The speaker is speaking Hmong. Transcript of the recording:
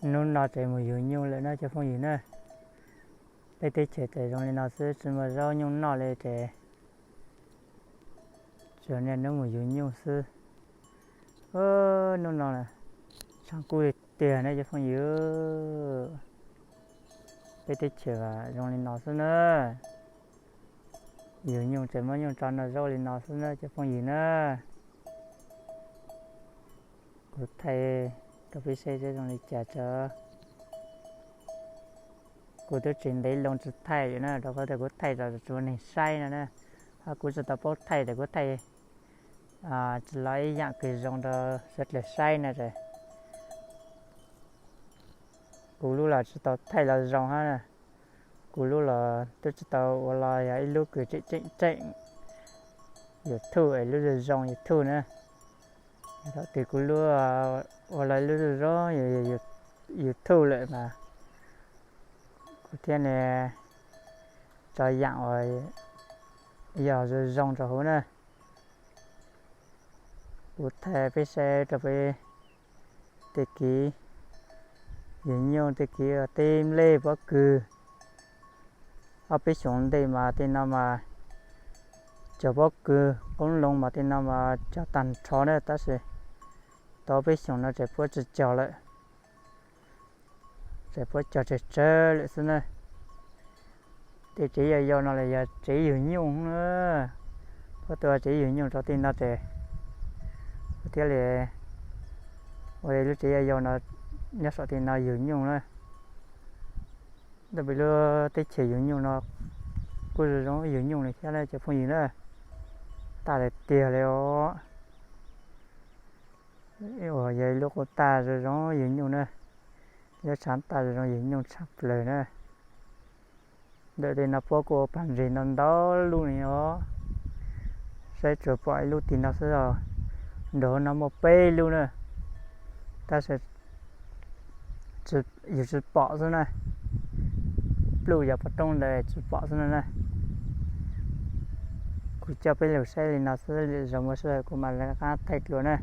Hnub no ces mus yug nyuj lawm na cov phooj ywg na. Peb teb chaws ces zoo li no xwb, tsis muaj zaub nyuj noj li ces tsuas niaj hnub mus yug nyuj xwb. Hnub no tshav kub tiag tiag na cov phooj ywg. Peb teb chaws zoo li no xwb na. Yug nyuj ces muab nyuj tso noj zaub li no xwb na cov phooj ywg na. Kuv thaij rau peb saib seb zoo li cas tso. Kuv twb tsis ntev loo tsis thaij lawm na, rau qhov tias kuv thaij los tsuas neeg saib no na. Ho kuv tsis tau paub thaij ces kuv thaij tsis los ib yam kws zoo rau sawv dlawg saib na. Kuv lub los tsis tau thaij los zoo hab na. Kuv lub los twb tsis tau ua los yog ib lub kws tseem tseem tseem YouTube es lub zoo zoo YouTube na. Thaum twg kuv lub ua los ib lub zoo zoo YouTube lawm mas kuv thiaj li tso yam uas yog zoo zoo rau huv na. Kuv thaij peb saib rau peb tej kev yug nyuj, tej kev teb nplej pob kws. Ob peb xyoos ntej mas tej no mas cog pob kws, qoob loo mas tej no mas cog tag nrho na, tab sis tau ob peb xyoos no tseem puab tsis cog lawm. Tseem puab cog tsawg tsawg lawm xwb na. Tej tsev yau yau no los yog tsev yug nyuj na. Puab tua tsev yug nyuj rau tej no ces kuv thiaj li ua lub tsev yau yau no nyob saum tej no yug nyuj na. Ntawm peb lub teb chaws yug nyuj no kuj zoo zoo yug nyuj li thiab na cov phooj ywg na. Tag lawm tiag li os. Uas yog ib lub qub tag zoo zoo yug nyuj na. Lub tshav tag zoo zoo yug nyuj tshaj plaws na. Ntawm tej no puab kuj ua pag ntseg ntau ntau lub li os. Saib tsuas pom ib lub tim no xwb os. Nraum no muaj peb lub na, tab sis yus tsis pom xwb na. Pluj yog pov roob ntawd tsis pom xwb no na. Kuv coj peb lug saib li no xwb, zoo muaj sij hawm kuv mam li rov qab thaij dlua na.